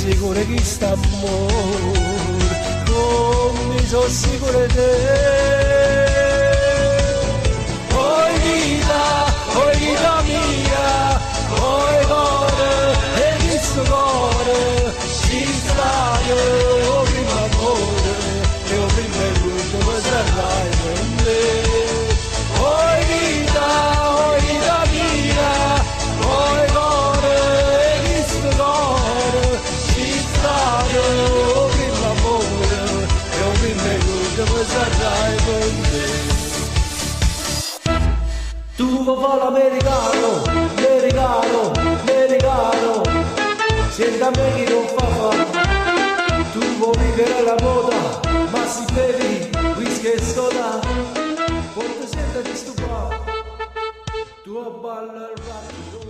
sicuro 'e chist'ammore, comm'i' so' sicuro 'e te. Oi vita, oi vita mia, oi core 'e chistu core, si' stato 'o primmo ammore e 'o primmo e l'urdemo sarraje pe' me. Oi vita, oi vita mia, oi core 'e chistu core, si' stato 'o primmo ammore e 'o primmo e l'urdemo sarraje pe' me. Tu vuò fà l'americano, 'mericano, 'mericano, siente a me chi t' 'o fa fà. Tu vuò vivere alla moda, ma si bevi whisky e soda, po' te siente 'e disturbà. Tu abballe il rock.